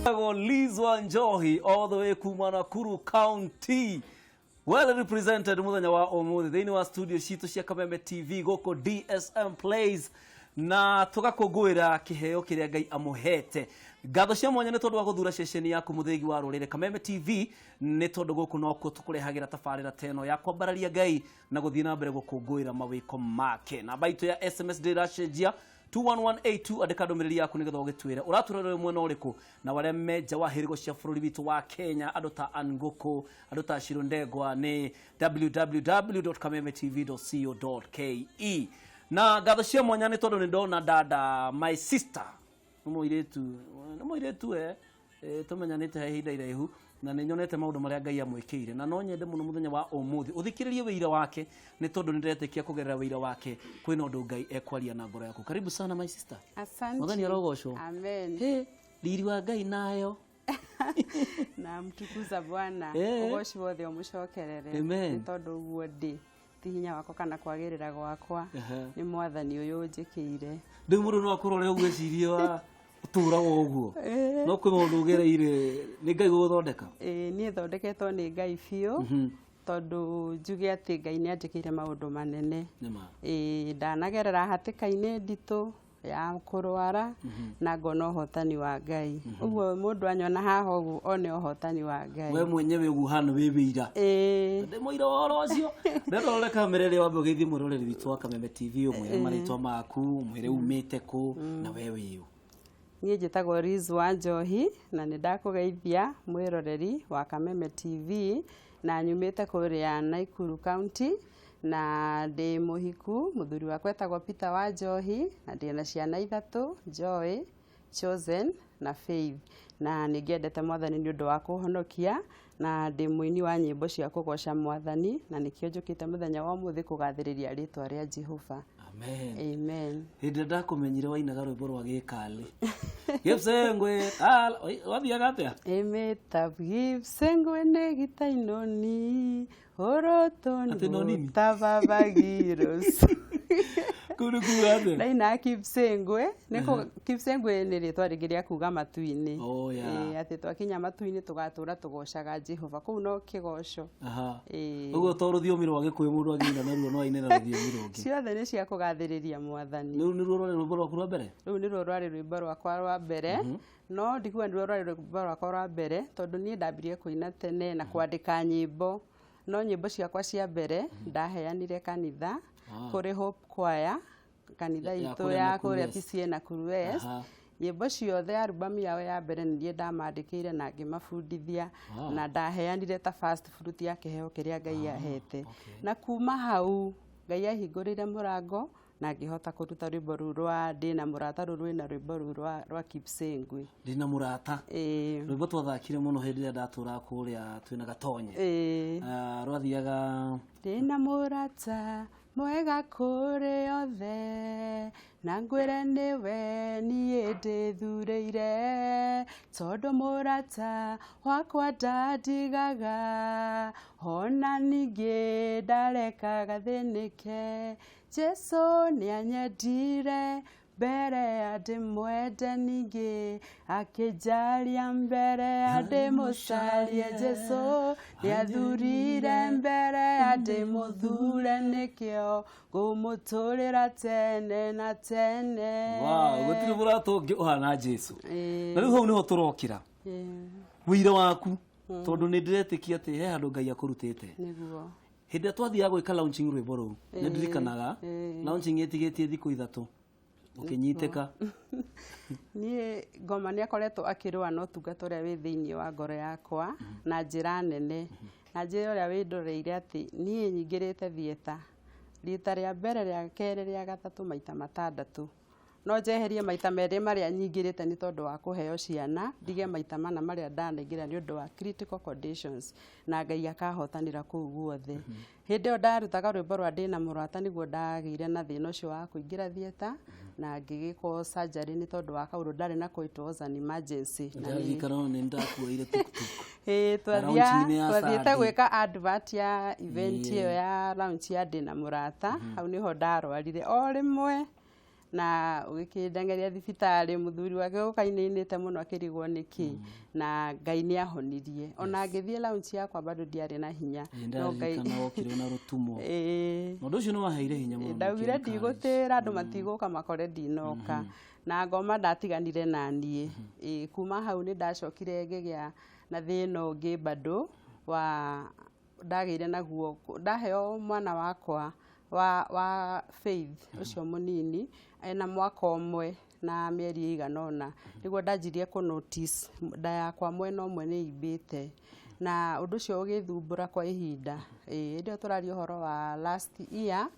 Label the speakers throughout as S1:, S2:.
S1: Etagwo Liz Wanjohi all the way kuma Nakuru County, well represented muthenya wa umuthi thiini wa studio citũ cia Kameme TV gũkũ DSM Place, na tũgakũngũĩra kĩheo kĩrĩa Ngai amũhete. Ngatho cia mwanya nĩ tondũ wa gũthura ceceni yaku mũthĩgi wa rũrĩrĩ Kameme TV, nĩ tondũ gũkũ nokuo tũkũrehagĩra tabarĩra ta ĩno ya kwambararia Ngai na gũthiĩ na mbere gũkũngũĩra mawĩko make. Namba itũ ya SMS ndĩracenjia, 21182. Andĩka ndũmĩrĩri yaku nĩgetha ũgĩtwĩre ũratũrora wĩ mwena ũrĩkũ, na arĩa me nja wa hĩrĩgo cia bũrũri witũ wa Kenya, andũ ta Angũkũ, andũ ta Shiro Ndegwa, nĩ www.kamemetv.co.ke. Na ngatho cia mwanya nĩ tondũ nĩ ndona dada, my sister, nĩ mũirĩtu tũmenyanĩte he ihinda iraihu na nĩ nyonete maũndũ marĩa Ngai amwĩkĩire, na no nyende mũno mũthenya wa ũmũthĩ ũthikĩrĩrie wĩira wake, nĩ tondũ nĩ ndĩretĩkia kũgerera wĩira wake kwĩna ũndũ Ngai ekwaria na ngoro yaku. Karibu sana, my sister.
S2: Asante.
S1: Mwathani arogocwo.
S2: Amen.
S1: He riri wa Ngai nayo.
S2: Na mtukuza Bwana. Ũgoci wothe ũmũcokerere.
S1: Amen.
S2: Nĩ tondũ ũguo ndĩ ti hinya wakwa kana kwagĩrĩra gwakwa. Nĩ Mwathani ũyũ ũnjĩkĩire.
S1: Rĩu mũndũ no akorwo ũrĩa ũgwĩciria wa ũtũraga ũguo, no kwĩ maũndũ ũgereire, nĩ Ngai gũgũthondeka.
S2: Ĩĩ, niĩ thondeketwo nĩ Ngai biũ, tondũ njuge atĩ Ngai nĩ anjĩkĩire maũndũ manene.
S1: Nĩma.
S2: Ĩĩ, ndanagerera hatĩka-inĩ nditũ ya kũrwara na ngona ũhotani wa Ngai. Ũguo mũndũ anyona haha ũguo one ũhotani wa Ngai.
S1: We mwenyewe ũguo hana wĩ wĩira.
S2: Ĩĩ.
S1: Ndĩ mũira wa ũhoro ũcio. Ndenda ũrore kamera ĩrĩa, wambe ũgeithie mwĩroreri witũ wa Kameme TV, ũmwĩre marĩtwa maku, ũmwĩre umĩte kũ na we wĩũ.
S2: Niĩ njĩtagwo Liz Wanjohi na nĩ ndakũgeithia mwĩroreri wa Kameme TV, na nyumĩte kũrĩa Nakuru County na ndĩ mũhiku. Mũthuri wakwa etagwo Peter Wanjohi na ndĩ na ciana ithatũ, Joy, Chosen na Faith, na nĩ ngĩendete Mwathani nĩ ũndũ wa kũhonokia, na ndĩ mũini wa nyĩmbo cia kũgoca Mwathani, na nĩkĩo njũkĩte mũthenya wa ũmũthĩ kũgathĩrĩria rĩtwa rĩa Jehova.
S1: Amen.
S2: Amen.
S1: Hĩndĩ ĩrĩa ndakũmenyire wainaga rwĩmbo rwa gĩkalĩ Gipsengwe wathiaga atĩa?
S2: Emetab Kipsengwe negitainoni oroton.
S1: Atĩ nonini?
S2: Tababagirus.
S1: Kũu nĩ kuga atĩa?
S2: Ndaina Kipsengwe Kipsengwe nĩ rĩtwa rĩngĩ rĩa kuga matu-inĩ.
S1: Oh, yeah.
S2: Ĩĩ, atĩ twakinya matu-inĩ tũgatũra tũgocaga Jehova, kũu no kĩgoco. Ĩĩ.
S1: Ũguo to rũthiomi rwa Gĩkũyũ mũndũ angĩina naruo, no aine na rũthiomi rũngĩ.
S2: Ciothe nĩ cia kũgathĩrĩria Mwathani.
S1: Rĩu nĩruo rwarĩ rwĩmbo rwaku rwa mbere?
S2: Rũu nĩruo rwarĩ rwĩmbo rwakwa rwa mbere, no ndikuga nĩruo rwarĩ rwĩmbo rwakwa rwa mbere, tondũ niĩ ndambirie kũina tene na kwandĩka nyĩmbo, no nyĩmbo ciakwa cia mbere ndaheanire kanitha kũrĩ Hope Choir, kanitha
S1: Ya
S2: itũ
S1: kũrĩa
S2: ya
S1: Nakuru
S2: kũrĩa
S1: West.
S2: PCEA Nakuru West. Nyĩmbo ciothe, album yao ya mbere, nĩ niĩ ndamandĩkĩire na ngĩmabundithia na ndaheanire ta first fruit ya kĩheo kĩrĩa Ngai ahete. Na kuma hau Ngai ahingũrĩire mũrango na ngĩhota kũruta rwĩmbo rũu rwa Ndĩna Mũrata, rũu rwĩna rwĩmbo rũu rwa Kipsengwe.
S1: Ndĩna Mũrata.
S2: Ĩĩ.
S1: Rwĩmbo twathakire mũno hĩndĩ ĩrĩa ndatũraga kũrĩa twĩna Gatonye.
S2: Ĩĩ.
S1: Ah, rwathiaga
S2: Ndĩna mũrata mwega kũrĩ othe, na ngwĩre nĩwe niĩ ndĩthurĩire, tondũ mũrata wakwa ndandigaga, ona ningĩ ndarekaga thĩnĩke. Jesu nĩanyendire mbere ya ndĩmwende, ningĩ akĩnjaria mbere ya ndĩmũcarie. Jesu nĩathurire mbere ya ndĩmũthure, nĩkĩo ngũmũtũrĩra tene na tene.
S1: Wow, gũtirĩ mũrata ũngĩ ũhana Jesu.
S2: Ĩĩ.
S1: Na rĩu hau nĩho tũrokĩra wĩira waku, tondũ nĩ ndĩretĩkia atĩ he handũ Ngai akũrutĩte.
S2: Nĩguo.
S1: Hĩndĩ ĩrĩa twathiaga gwĩka launching rwĩmbo rũu, nĩ ndirikanaga launching ĩtigĩtie thikũ 3 ũkĩnyitĩka.
S2: Niĩ ngoma nĩ akoretwo akĩrũa na ũtungata ũrĩa wĩ thĩinĩ wa ngoro yakwa na njĩra nene, na njĩra ũrĩa wĩndoreire atĩ niĩ nyingĩrĩte theatre rita rĩa mbere, rĩa kerĩ, rĩa gatatũ, maita matandatũ. No njeherie maita merĩ marĩa nyingĩrĩte nĩ tondũ wa kũheo ciana, ndige maita mana marĩa ndanaingĩra nĩ ũndũ wa critical conditions, na Ngai akahotanĩra kũu guothe. Hĩndĩ ĩyo ndarutaga rwĩmbo rwa Ndĩna Mũrata nĩguo ndagĩire na thĩna ũcio wa kũingĩra theatre na ngĩgĩkwo surgery nĩ tondũ wa kaũndũ ndarĩ nako, it was an emergency. Na
S1: Ndirarikana ona nĩ ndakuoire tuktuk.
S2: Ĩĩ,
S1: Na launch-inĩ ya
S2: twathiĩte
S1: Sunday.
S2: gwĩka advert ya event ĩyo ya launch ya Ndĩna Mũrata. Hau nĩho ndarwarire o rĩmwe. Na ũgĩkĩndengeria thibitarĩ, mũthuri wake gũka ainĩinĩte mũno akĩrigwo nĩkĩ, na Ngai nĩ ahonirie. Ona ngĩthiĩ launch yakwa bado ndiarĩ na hinya. No Ngai
S1: Ndarĩrĩkana wokire na rũtumo.
S2: Ĩĩ.
S1: Na ũndũ ũcio nĩ waheire hinya mũno.
S2: Ndaugire
S1: Mũkĩencourage.
S2: ndigũtĩra andũ matigũka makore ndinoka, na ngoma ndatiganire na niĩ. Ĩĩ, kuma hau nĩ ndacokire ngĩgĩa na thĩna ũngĩ bado wa ndagĩire naguo ndaheo mwana wakwa wa Faith ũcio mũnini ena mwaka ũmwe na mĩeri ĩigana ũna, nĩguo ndanjirie kũ notice nda yakwa mwena ũmwe nĩ ĩimbĩte, na ũndũ ũcio ũgĩthumbũra kwa ihinda. Ĩĩ, hĩndĩ ĩyo tũraria ũhoro wa last year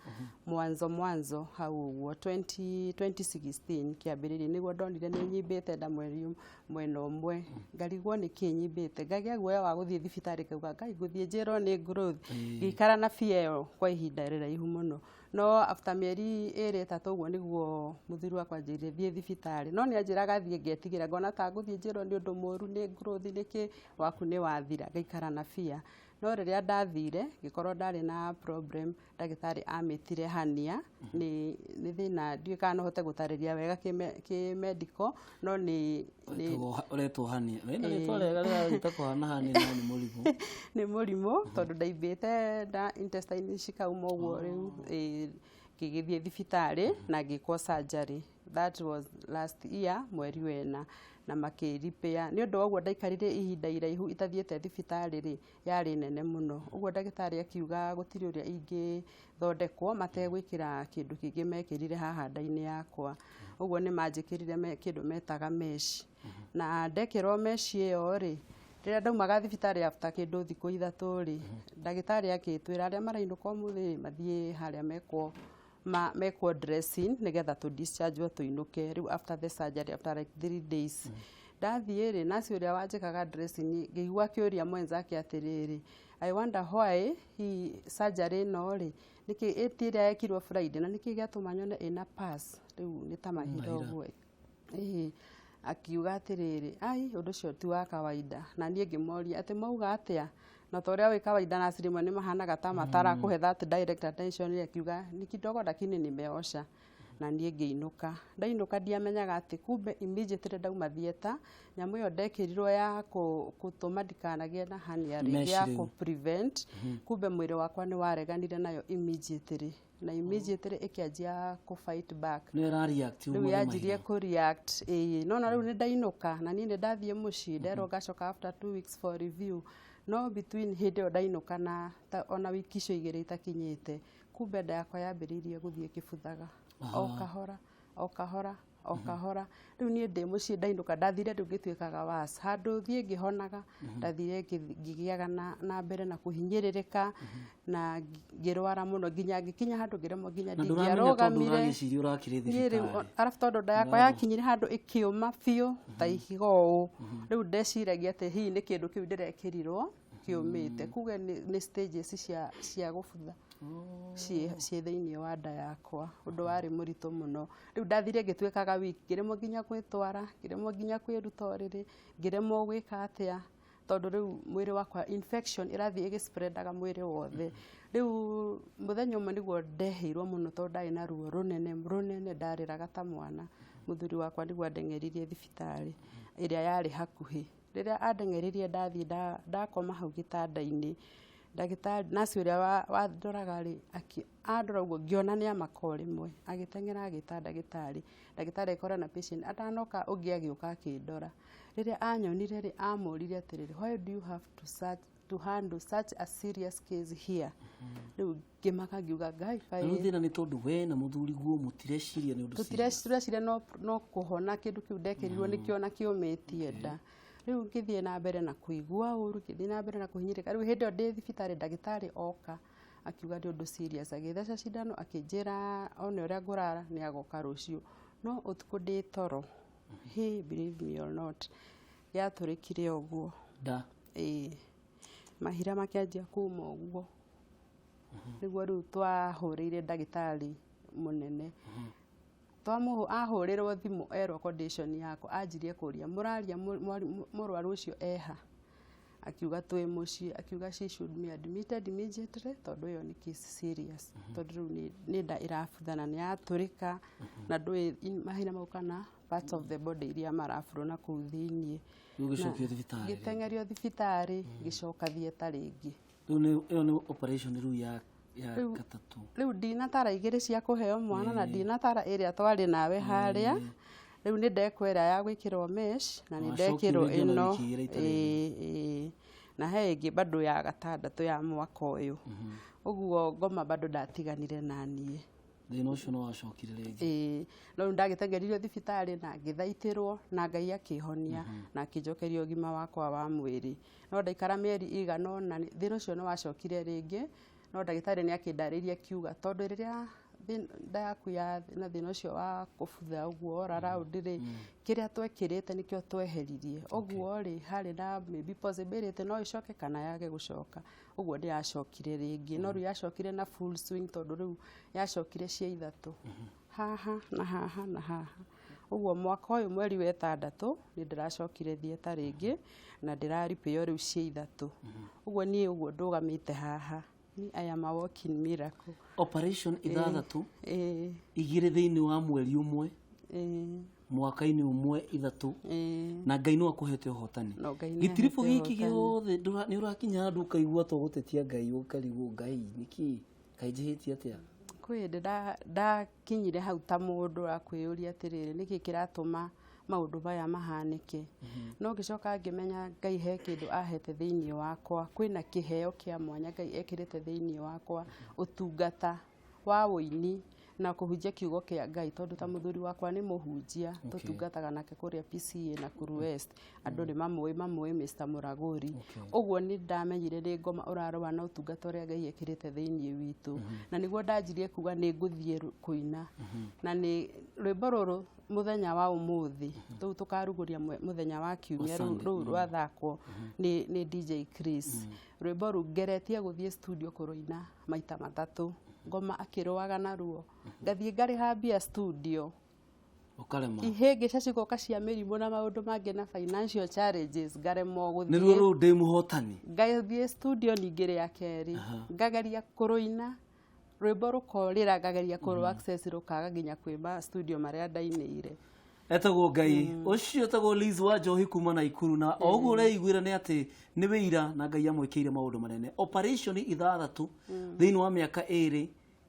S2: mwanzo mwanzo hau ũguo 20 2016 kĩambĩrĩria, nĩguo ndonire nĩ nyimbĩte nda mweri mwena ũmwe, ngarigwo nĩkĩ nyimbĩte, ngagĩa guoya wa gũthiĩ thibitarĩ, ngauga Ngai ngũthiĩ njĩrwo nĩ growth. Ngĩikara na fear ĩyo kwa ihinda rĩraihu mũno, no after mĩeri ĩrĩ ĩtatũ ũguo nĩguo mũthuri wakwa anjĩrire thiĩ thibitarĩ, no nĩ anjĩraga thiĩ ngetigĩra, ngona ta ngũthiĩ njĩrwo nĩ ũndũ mũru, nĩ growth, nĩkĩ waku nĩ wathira, ngaikara na fear. No rĩrĩa ndathire ngĩkorwo ndarĩ na problem, ndagĩtarĩ amĩtire hernia. Nĩ thĩna ndiũĩ kana no hote gũtarĩria wega kĩ medical, no nĩ
S1: Ũretwo hernia. Wĩna rĩtwa rĩega rĩrarita kũhana hernia, no nĩ mũrimũ.
S2: Nĩ mũrimũ tondũ ndaimbĩte nda, intestine cikauma ũguo. Rĩu ĩĩ, ngĩgĩthiĩ thibitarĩ na ngĩkwo surgery. That was last year mweri wena, na makĩ-repair. Nĩ ũndũ wa ũguo ndaikarire ihinda iraihu itathiĩte thibitarĩ rĩ, yarĩ nene mũno ũguo ndagĩtarĩ akiuga gũtirĩ ũrĩa ingĩthondekwo mategwĩkĩra kĩndũ kĩngĩ mekĩrire haha nda-inĩ yakwa. Ũguo nĩ manjĩkĩrire kĩndũ metaga mesh, na ndekĩrwo mesh ĩyo rĩ, rĩrĩa ndaumaga thibitarĩ after kĩndũ thikũ 3 rĩ, ndagĩtarĩ akĩtwĩra arĩa marainũka ũmũthĩ mathiĩ harĩa mekwo dressing nĩgetha tũ discharge tũinũke. Rĩu after the surgery, after like 3 days, ndathiĩ rĩ, nurse ũrĩa wanjĩkaga dressing ngĩigua akĩũria mwenzake atĩrĩrĩ, "I wonder why hi surgery ĩno rĩ, nĩkĩ ĩti ĩrĩa yekirwo Friday na nĩkĩ gĩatũma nyone ĩna pass rĩu nĩ ta mahinda ũguo?" Ĩĩ, akiuga atĩrĩrĩ, "Ai, ũndũ ũcio ti wa kawaida." Na niĩ ngĩmoria atĩ mauga atĩa, na ta ũrĩa wĩ kawaida nurse rĩmwe nĩ mahanaga ta matarakũhe that direct attention rĩ, akiuga ni kidogo lakini nimeosha. Na niĩ ngĩinũka. Ndainũka ndiamenyaga atĩ kumbe immediately ndauma theatre, nyamũ ĩyo ndekĩrirwo ya gũtũma ndikanagĩe na hernia rĩngĩ,
S1: Mesh
S2: ya
S1: rĩu.
S2: kũ prevent, kumbe mwĩrĩ wakwa nĩ wareganire nayo immediately, na immediately ĩkĩanjia kũ fight back.
S1: Nĩ ĩra react.
S2: Rĩu
S1: umage
S2: yanjirie
S1: mahira.
S2: kũ react, ĩĩ, no na rĩu nĩ ndainũka na niĩ nĩ ndathiĩ mũciĩ, nderwo ngacoka after 2 weeks for review, no between hĩndĩ ĩyo ndainũka na ona wiki icio 2 itakinyĩte, kumbe nda yakwa yambĩrĩirie gũthiĩ ĩkĩbuthaga o kahora o kahora o kahora. Rĩu niĩ ndĩ mũciĩ ndainũka ndathire, rĩu ngĩtuĩkaga worse, handũ thiĩ ngĩhonaga ndathire ngĩgĩaga na mbere na kũhinyĩrĩrĩka na ngĩrwara mũno nginya ngĩkinya handũ ngĩremwo nginya
S1: Na ndũramenya tondũ
S2: ndingĩarũgamire.
S1: ũragĩciria ũrakĩrĩ
S2: Niĩ rĩu
S1: thibitarĩ.
S2: arabu tondũ nda yakwa yakinyire handũ ĩkĩũma biũ ta ihiga ũũ, rĩu ndeciragia atĩ hihi nĩ kĩndũ kĩu ndĩrekĩrirwo kĩũmĩte, kuge nĩ stages cia gũbutha ciĩ thĩinĩ wa nda yakwa, ũndũ warĩ mũritũ mũno. Rĩu ndathire ngĩtuĩkaga weak, ngĩremwo nginya gwĩtwara, ngĩremwo nginya kwĩruta ũrĩrĩ, ngĩremwo gwĩka atĩa, tondũ rĩu mwĩrĩ wakwa infection ĩrathiĩ ĩgĩspreadaga mwĩrĩ wothe. Rĩu mũthenya ũmwe nĩguo ndehĩirwo mũno tondũ ndarĩ na ruo rũnene rũnene, ndarĩraga ta mwana. Mũthuri wakwa nĩguo andeng'eririe thibitarĩ ĩrĩa yarĩ hakuhĩ. Rĩrĩa andeng'eririe ndathiĩ ndakoma hau gĩtanda-inĩ, ndagĩtarĩ nurse ũrĩa wandoraga rĩ, andora ũguo ngĩona nĩ amaka o rĩmwe, agĩteng'era agĩta ndagĩtarĩ. Ndagĩtarĩ agĩkora na patient atanoka ũngĩ agĩũka akĩndora. Rĩrĩa anyonire rĩ, amũririe atĩrĩrĩ, "Why do you have to handle such a serious case here?" Rĩu ngĩmaka ngiuga Ngai
S1: Na rĩu
S2: kaĩ
S1: thĩna nĩ tondũ we na mũthuri guo mũtireciria nĩ ũndũ serious.
S2: Tũtireciria no kũhona kĩndũ kĩu ndekĩrirwo nĩkĩo na kĩũmĩtie nda. Rĩu ngĩthiĩ na mbere na kũigua ũru, ngĩthiĩ na mbere na kũhinyĩrĩka. Rĩu hĩndĩ ĩyo ndĩ thibitarĩ, ndagĩtarĩ oka akiuga nĩ ũndũ serious, agĩtheca cindano, akĩnjĩra one ũrĩa ngũrara, nĩ agoka rũciũ. No ũtukũ ndĩ toro, hey, believe me or not, yatũrĩkire ũguo.
S1: Nda.
S2: Ĩĩ, mahira makĩanjia kuma ũguo. Nĩguo rĩu twahũrĩire ndagĩtarĩ mũnene, twamũ ahũrĩrwo thimũ erwo condition yakwa, anjirie kũria, "Mũraria mũrwaru ũcio eha?" Akiuga twĩ mũciĩ, akiuga she should be admitted immediately tondũ ĩyo nĩ case serious, tondũ rĩu nĩ nda ĩrabutha na nĩ yatũrĩka na ndũĩ mahina mau kana parts of the body iria maraburwo na kũu thĩiniĩ.
S1: Rĩu ũgĩcokio thibitarĩ?
S2: Ngĩteng'erio thibitarĩ, ngĩcoka theatre rĩngĩ.
S1: Rĩu ĩyo nĩ operation rĩu ya gatatũ?
S2: Rĩu ndinatara igĩrĩ cia kũheo mwana na ndinatara ĩrĩa twarĩ nawe harĩa. Rĩu nĩ ndekwo ĩrĩa ya gwĩkĩrwo mesh na nĩ
S1: Wacokio
S2: ndekĩrwo
S1: rĩngĩ ona
S2: ĩno.
S1: wiki igĩrĩ itarĩ.
S2: Ĩĩ, na he ĩngĩ bado ya gatandatũ ya mwaka ũyũ. Ũguo ngoma bado ndatiganire na niĩ.
S1: Thĩna ũcio nĩ wacokire rĩngĩ?
S2: Ĩĩ, no rĩu ndagĩteng'eririo thibitarĩ na ngĩthaitĩrwo na Ngai akĩhonia na akĩnjokeria ũgima wakwa wa mwĩrĩ. No ndaikara mĩeri ĩigana ũna thĩna ũcio nĩ wacokire rĩngĩ, no ndagĩtarĩ nĩ akĩndarĩirie akiuga tondũ rĩrĩa nda yaku ya na thĩna ũcio wa kũbutha ũguo all around rĩ, kĩrĩa twekĩrĩte nĩkĩo tweheririe. Ũguo rĩ, harĩ na maybe possibility no ĩcoke kana yage gũcoka. Ũguo nĩ yacokire rĩngĩ, no rĩu yacokire na full swing tondũ rĩu yacokire cia ithatũ, haha na haha na haha. Ũguo mwaka ũyũ mweri wa ĩtandatũ nĩ ndĩracokire theatre rĩngĩ na ndĩraripĩo rĩu cia ithatũ. Ũguo niĩ ũguo ndũgamĩte haha, ni I am a walking miracle.
S1: Operation ithathatũ,
S2: Ĩĩ.
S1: igĩrĩ thĩinĩ wa mweri ũmwe,
S2: Ĩĩ.
S1: mwaka-inĩ ũmwe ithatũ,
S2: Ĩĩ.
S1: na Ngai no akũhete ũhotani.
S2: No Ngai nĩ
S1: Gĩtiribũ
S2: ahete
S1: gĩkĩ
S2: ũhotani.
S1: gĩothe nĩ ũrakinya handũ ũkaigua to gũtetia Ngai, ũkarigwo Ngai nĩkĩ kaĩ njĩhĩtie atĩa?
S2: Kwĩ hĩndĩ ndakinyire hau ta mũndũ akwĩyũria atĩrĩrĩ, nĩkĩ kĩratũma maũndũ maya mahanĩke? No ngĩcoka ngĩmenya Ngai he kĩndũ ahete thĩiniĩ wakwa, kwĩna kĩheo kĩa mwanya Ngai ekĩrĩte thĩiniĩ wakwa, ũtungata wa ũini na kũhunjia kiugo kĩa Ngai, tondũ ta mũthuri wakwa nĩ mũhunjia, tũtungataga nake kũrĩa PCA na Kuru West, andũ nĩ mamũĩ Mr. Mũragũri. Ũguo nĩ ndamenyire nĩ ngoma ũrarũa na ũtungata ũrĩa Ngai ekĩrĩte thĩiniĩ witũ, na nĩguo ndanjirie kuga nĩ ngũthiĩ kũina. Na nĩ rwĩmbo rũrũ mũthenya wa ũmũthĩ rũu tũkarugũria mũthenya wa kiumia
S1: Sunday.
S2: Rũu rwathakwo nĩ DJ Chris. Rwĩmbo rũu ngeretie gũthiĩ studio kũrũina maita matatũ, ngoma akĩrũaga naruo, ngathiĩ ngarĩha mbia studio,
S1: Ũkarema.
S2: Ihĩngĩca cigoka cia mĩrimũ na maũndũ mangĩ na financial challenges, ngaremwo
S1: Nĩruo
S2: gũthiĩ.
S1: rũu ndĩ mũhotani.
S2: Ngathiĩ studio ningĩ rĩa kerĩ, ngageria kũrũina rwĩmbo rũkorĩra, ngageria kũrũ access rũkaga nginya kwĩ ma studio marĩa ndainĩire.
S1: Etagwo Ngai ũcio, etagwo Liz wa Njohi kuma Naikuru, na o ũguo ũreiguĩra nĩ atĩ nĩ wĩira na Ngai amwĩkĩire maũndũ manene. Operation ithathatũ thĩinĩ wa mĩaka ĩrĩ,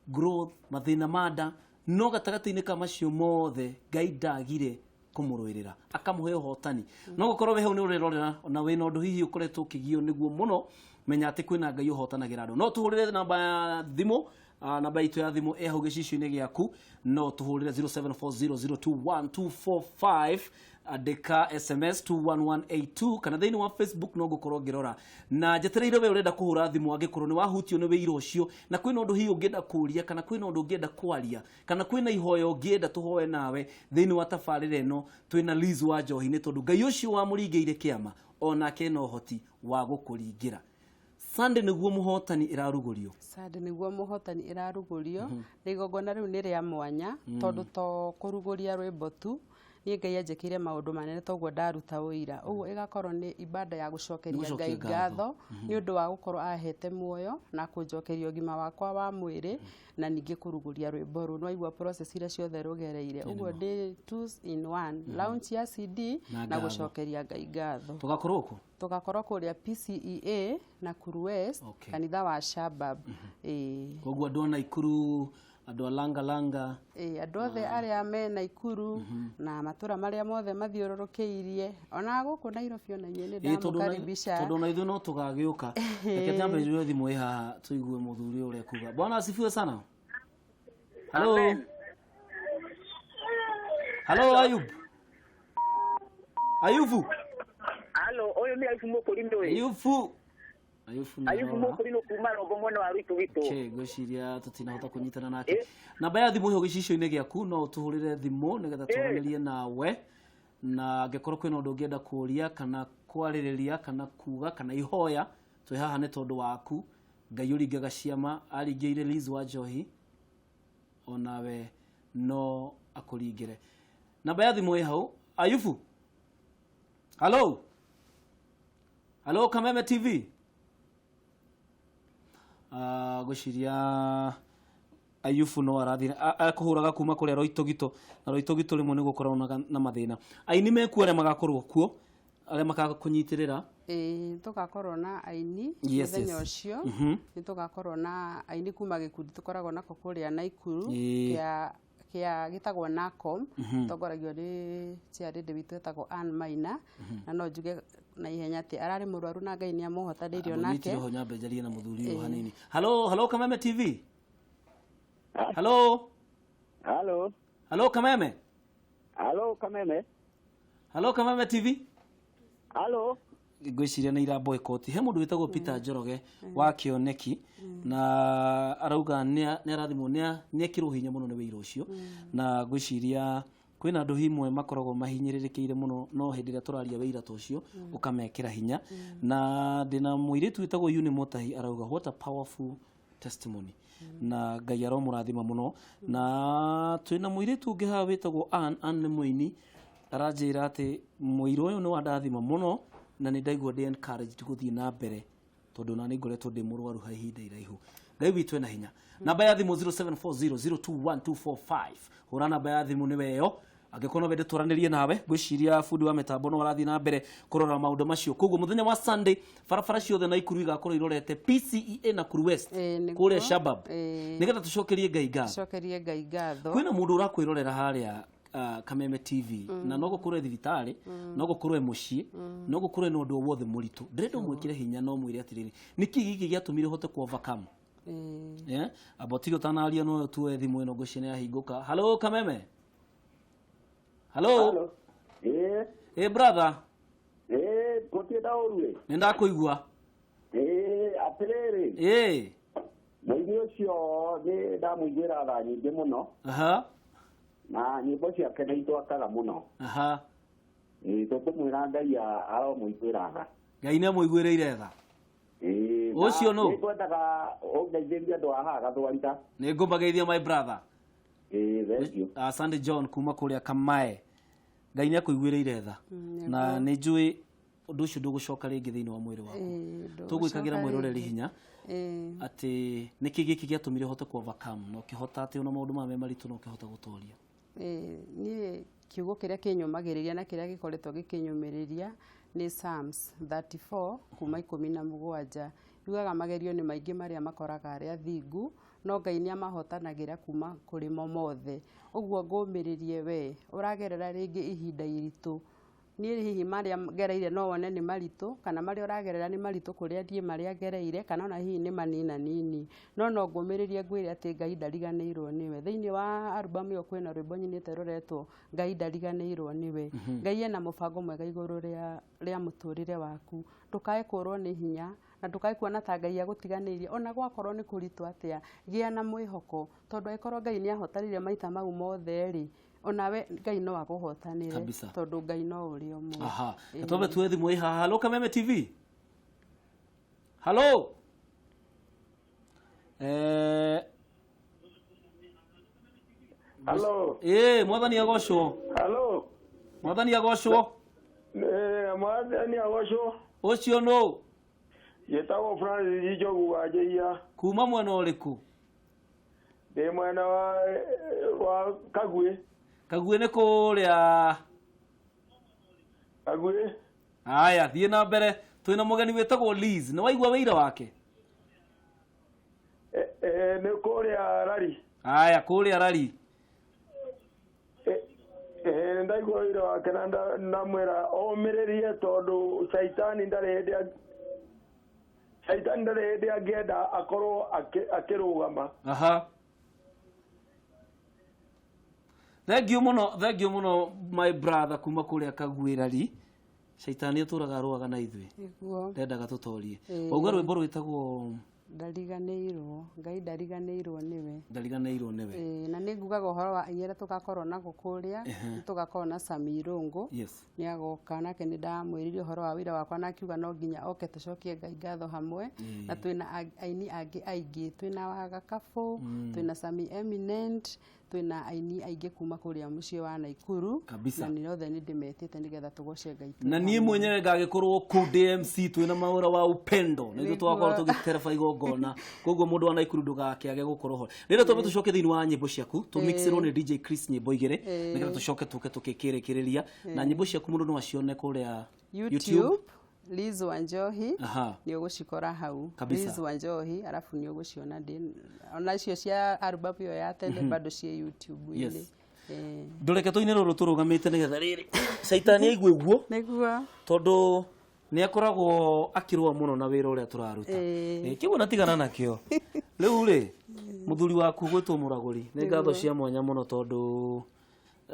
S1: growth, mathĩna ma nda, no gatagatĩ-inĩ ka macio mothe Ngai ndagire kũmũrũĩrĩra, akamũhe ũhotani. No gũkorwo wĩ hau nĩ ũrerorera na wĩna ũndũ hihi ũkoretwo ũkĩgio nĩguo mũno, menya atĩ kwĩna Ngai ũhotanagĩra andũ. No tũhũrĩre namba ya thimũ. Namba itũ ya thimũ ĩ hau gĩcicio-inĩ gĩaku, no tũhũrĩre 0740021245, andĩka SMS 21182, kana thĩinĩ wa Facebook no ngũkorwo ngĩrora na njetereire we ũrenda kũhũra thimũ angĩkorwo nĩ wahutio nĩ wĩira ũcio na kwĩna ũndũ hihi ũngĩenda kũũria kana kwĩna ũndũ ũngĩenda kwaria kana kwĩna ihoya ũngĩenda tũhoe nawe thĩinĩ wa tabarĩra ĩno twĩna Liz wa Njohi, nĩ tondũ Ngai ũcio wamũringĩire kĩama onake ena ũhoti wa gũkũringĩra. Sunday nĩguo mũhotani ĩrarugũrio.
S2: Sunday nĩguo mũhotani ĩrarugũrio, na igongona rĩu nĩ rĩa mwanya tondũ to kũrugũria rwĩmbo tu, niĩ Ngai anjĩkĩire maũndũ manene, toguo ndaruta ũira. Ũguo ĩgakorwo nĩ ibada ya gũcokeria
S1: Gũcokia
S2: Ngai
S1: ngatho.
S2: ngatho nĩ ũndũ wa gũkorwo ahete muoyo na kũnjokeria ũgima wakwa wa mwĩrĩ, na ningĩ kũrugũria rwĩmbo rũu. Nĩwaigua process iria ciothe rũgereire. Ũguo ndĩ two in one, launch ya CD
S1: Na
S2: na
S1: ngatho.
S2: gũcokeria Ngai ngatho.
S1: Tũgakorwo kũ?
S2: Tũgakorwo kũrĩa PCEA na Nakuru West, kanitha wa Shabab. Ĩĩ.
S1: Koguo andũ a Naikuru, andũ a Langa Langa,
S2: Ĩĩ, andũ othe arĩa me Naikuru na matũra marĩa mothe mathiũrũrũkĩirie, ona gũkũ Nairobi, ona inyuĩ nĩ
S1: Ĩĩ, tondũ
S2: ndamũkaribisha.
S1: Tondũ ona ithuĩ no tũgagĩũka. Reke twambe njoe thimũ ĩ haha tũigue mũthuri ũrĩa kuga. Bwana asifiwe sana. Hello.
S3: Amen.
S1: Hello, Ayub. Ayubu.
S3: Halo, ũyũ nĩ Ayubu Mũkũrinũ ĩ.
S1: Ayubu. Ayubu nĩ
S3: Ayubu
S1: arora.
S3: Mũkũrinũ kuma Rombo mwena wa Rwitu witũ.
S1: Okay, ngwĩciria tũtinahota kũnyitana nake. Namba ya thimũ ĩho gĩcicio-inĩ gĩaku, no ũtũhũrĩre thimũ nĩgetha twaranĩrie nawe, na angĩkorwo kwĩna ũndũ ũngĩenda kũũria kana kwarĩrĩria kana kuga kana ihoya, twĩ haha nĩ tondũ waku. Ngai ũringaga ciama aringĩire Liz wa Njohi, onawe no akũringĩre. Namba ya thimũ ĩ hau. Ayubu, hello. Halo Kameme TV. Ngwĩciria Ayubu no arathire akũhũraga kuma kũrĩa Roitogito, na Roitogito rĩmwe nĩ gũkoragwo na mathĩna. Aini mekuo arĩa magakorwo kuo, arĩa makakũnyitĩrĩra?
S2: Ĩĩ, tũgakorwo na aini mũthenya ũcio. Nĩ tũgakorwo na aini kuma gĩkundi tũkoragwo nako kũrĩa Naikuru kĩa gĩtagwo NACOM, tongoragio nĩ chairlady witũ etagwo Ann Maina, na no njuge na ihenya atĩ ararĩ mũrwaru na Ngai nĩ amũhotanĩirie onake.
S1: Nyitire ho nyambe njarie na mũthuri ũyũ hanini. Halo, halo Kameme TV. Halo.
S3: Halo.
S1: Halo Kameme.
S3: Halo Kameme.
S1: Halo Kameme TV.
S3: Halo.
S1: Ngwĩciria nĩ ira boycott. He mũndũ wĩtagwo Peter Njoroge wa Kĩoneki, na arauga nĩ arathimwo, nĩ ekĩrwo hinya mũno nĩ wĩira ũcio, na ngwĩciria kwĩna andũ himwe makoragwo mahinyĩrĩrĩkĩire mũno, no hĩndĩ ĩrĩa tũraria wĩira ta ũcio ũkamekĩra hinya. Na ndĩna mũirĩtu wĩtagwo Uni Motahi, arauga what a powerful testimony, na Ngai aromũrathima mũno. Na twĩna mũirĩtu ũngĩ haha wĩtagwo Ann. Ann nĩ mũini, aranjĩra atĩ mũira ũyũ nĩ wandathima mũno na nĩ ndaigua ndĩ encouraged gũthiĩ na mbere, tondũ na nĩ ngoretwo ndĩ mũrwaru ha ihinda iraihu. Ngai witũ ena hinya. Namba ya thimũ 0740021245, hũra namba ya thimũ nĩwe ĩyo angĩkorwo no wende twaranĩrie nawe. Ngwĩciria bundi wa mĩtambo no arathiĩ na mbere kũrora maũndũ macio. Koguo mũthenya wa Sunday barabara ciothe Naikuru igakorwo irorete PCEA Nakuru West,
S2: Ĩĩ, nĩguo.
S1: kũrĩa Shabab, nĩgetha tũcokerie Ngai ngatho.
S2: Cokerie Ngai ngatho.
S1: Kwĩna mũndũ ũrakwĩrorera harĩa Kameme TV, na no gũkorwo e thibitarĩ, no gũkorwo e mũciĩ, no gũkorwo ena ũndũ o wothe mũritũ. Ndĩrenda ũmwĩkĩre hinya na ũmwĩre atĩrĩrĩ, nĩkĩ gĩkĩ gĩatũmire ũhote ku overcome? Yeah? Amba ũtige ũtanaria, no tuoe thimũ ĩno, ngwĩciria nĩ yahingũka. Halo Kameme. Halo.
S3: Halo. Ĩĩ.
S1: Ĩ brother.
S3: Ĩĩ, gũtirĩ na ũru ĩ.
S1: Nĩ ndakũigua.
S3: Ĩĩ, atĩrĩrĩ.
S1: Ĩ.
S3: Mũini ũcio nĩ ndamũiguĩra tha nyingĩ mũno. Na nyĩmbo ciake nĩ itwakaga mũno. Ĩĩ, tũkũmwĩra Ngai aromũiguĩra tha.
S1: Ngai nĩ amũiguĩrĩire tha.
S3: Ĩĩ, na
S1: Ũcio nũ?
S3: nĩ ngwendaga ũngeithĩrie andũ a haha Gathwarita.
S1: Nĩ ngũmageithia my brother.
S3: Ĩĩ, thank you.
S1: Asante John kuma kũrĩa Kamae. Ngai nĩ akũiguĩrĩire tha. Na nĩ njũĩ ũndũ ũcio ndũgũcoka rĩngĩ thĩinĩ wa mwĩrĩ waku. Tũgwĩkagĩra mwĩroreri hinya atĩ nĩkĩ gĩkĩ gĩatũmire ũhote ku overcome na ũkĩhota atĩ ona maũndũ maya me maritũ na ũkĩhota gũtoria?
S2: Niĩ kiugo kĩrĩa kĩnyũmagĩrĩria na kĩrĩa gĩkoretwo gĩkĩnyũmĩrĩria nĩ Psalms 34 kuma 17. Yugaga magerio nĩ maingĩ marĩa makoraga arĩa athingu, no Ngai nĩ amahotanagĩra kuma kũrĩ mo mothe. Ũguo ngũmĩrĩrie we ũragerera rĩngĩ ihinda iritũ. Niĩ hihi marĩa ngereire no wone nĩ maritũ, kana marĩa ũragerera nĩ maritũ kũrĩa niĩ marĩa ngereire, kana ona hihi nĩ manina nini, no no ngũmĩrĩrie ngwĩre atĩ Ngai ndariganĩirwo nĩwe. Thĩinĩ wa album ĩyo kwĩna rwĩmbo nyinĩte rũretwo Ngai ndariganĩirwo nĩwe. Ngai ena mũbango mwega igũrũ rĩa mũtũrĩre waku. Ndũkae kũrwo nĩ hinya na ndũkae kuona ta Ngai agũtiganĩirie, ona gwakorwo nĩ kũritũ atĩa, gĩa na mwĩhoko, tondũ angĩkorwo Ngai nĩ ahotanire maita mau mothe rĩ, onawe Ngai no agũhotanĩre.
S1: Kabisa.
S2: Tondũ Ngai no ũrĩa ũmwe.
S1: Aha, twambe tuoe thimũ ĩ haha. Halo Kameme TV. Halo.
S4: Halo.
S1: Ĩ, Mwathani agocwo.
S4: Halo.
S1: Mwathani agocwo.
S4: Mwathani agocwo.
S1: Ũcio nũ?
S4: Njĩtagwo Francis Njogu wa Njĩia.
S1: Kuma mwena ũrĩkũ?
S4: Ndĩ mwena wa Kaguĩ.
S1: Kaguĩ nĩ kũrĩa?
S4: Kaguĩ.
S1: Haya, thiĩ na mbere. Twĩna mũgeni wĩtagwo Liz. Nĩ waigua wĩira wake?
S4: Nĩ kũrĩa Rari.
S1: Haya, kũrĩa Rari.
S4: Nĩ ndaigua wĩira wake na ndamwĩra omĩrĩrie, tondũ caitani ndarĩ hĩndĩ caitani ndarĩ hĩndĩ angĩenda akorwo akĩrũgama.
S1: Thank you mũno, thank you mũno my brother kuma kũrĩa Kaguĩ Rari. Caitani atũraga arũaga na ithuĩ.
S2: Nĩguo.
S1: Ndendaga tũtorie. Wauga rwĩmbo rwĩtagwo
S2: Ndariganĩirwo, Ngai ndariganĩirwo nĩwe.
S1: Ndariganĩirwo nĩwe.
S2: Ĩĩ, na nĩ ngugaga ũhoro wa aini arĩa tũgakorwo nako kũrĩa, nĩ tũgakorwo na Sami Irũngũ. Nĩ agoka nake, nĩ ndamwĩrire ũhoro wa wĩra wakwa na akiuga no nginya oke tũcokie Ngai ngatho hamwe. Na twĩna aini angĩ aingĩ, twĩna Waga Kabũ, twĩna Sami Eminent, Twĩna aini aingĩ kuma kũrĩa mũciĩ wa Naikuru.
S1: Kabisa.
S2: Na nĩ othe nĩ ndĩmetĩte nĩgetha tũgoce Ngai twĩ
S1: Na niĩ
S2: hamwe.
S1: mwenyewe ngagĩkorwo kũu DMC twĩna mawĩra wa upendo na ithuĩ tũgakorwo tũgĩtereba igongona, koguo mũndũ wa Naikuru ndũgakĩage gũkorwo ho. Rĩrĩa twambe tũcoke thĩinĩ wa nyĩmbo ciaku, tũmixĩrwo nĩ DJ Chris nyĩmbo igĩrĩ nĩgetha tũcoke tũke tũkĩkĩrĩkĩrĩria na nyĩmbo ciaku. Mũndũ no acione kũrĩa
S2: YouTube, Liz Wanjohi. Nĩ ũgũcikora hau.
S1: Kabisa.
S2: Liz Wanjohi, arabu nĩ ũgũciona ndĩ ona icio cia album ĩyo ya tene bado ciĩ YouTube-inĩ.
S1: Ndũreke tũine rũrũ tũrũgamĩte nĩgetha rĩrĩ caitani aigue ũguo,
S2: Nĩguo.
S1: Tondũ nĩ akoragwo akĩrũa mũno na wĩra ũrĩa tũraruta. Kĩguo na tigana nakĩo. Rĩu rĩ, mũthuri waku gwĩtwo mũragũri, nĩ ngatho cia mwanya mũno, tondũ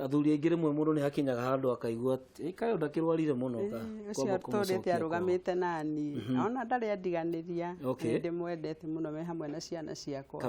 S1: athuri aingĩ rĩmwe mũndũ nĩ hakinyaga handũ akaigua atĩ, "Ĩ, kaĩ ndakĩrwarire mũno ka
S2: Ũcio
S1: kwamba
S2: atũrĩte
S1: kũmũcokia kwao."
S2: Arũgamĩte nani, ona ndarĩ andiganĩria. Nĩ ndĩmwendete mũno me hamwe na ciana ciakwa.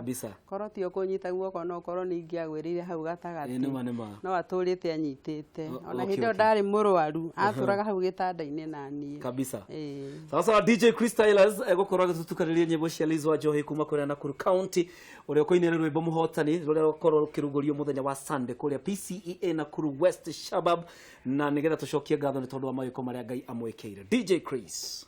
S2: Korwo ti ũkũnyita guoko, no korwo nĩ ingĩagwĩrĩire hau gatagatĩ.
S1: Nĩma nĩma.
S2: No atũrĩte anyitĩte. Ona hĩndĩ ĩyo ndarĩ mũrwaru, atũraga hau gĩtanda-inĩ naniĩ.
S1: Sasa DJ Chris Tylers egũkorwo agĩtũtukanĩria nyĩmbo cia Liz Wanjohi kuma kũrĩa Nakuru County, ũrĩa ũkũinĩra rwĩmbo Mũhotani, rũrĩa rũkorwo rũkĩrugũrio mũthenya wa Sunday kũrĩa PCEA Nakuru West Shabab, na nĩgetha tũcokie ngatho nĩ tondũ wa mawĩko marĩa Ngai amwĩkĩire. DJ Chris.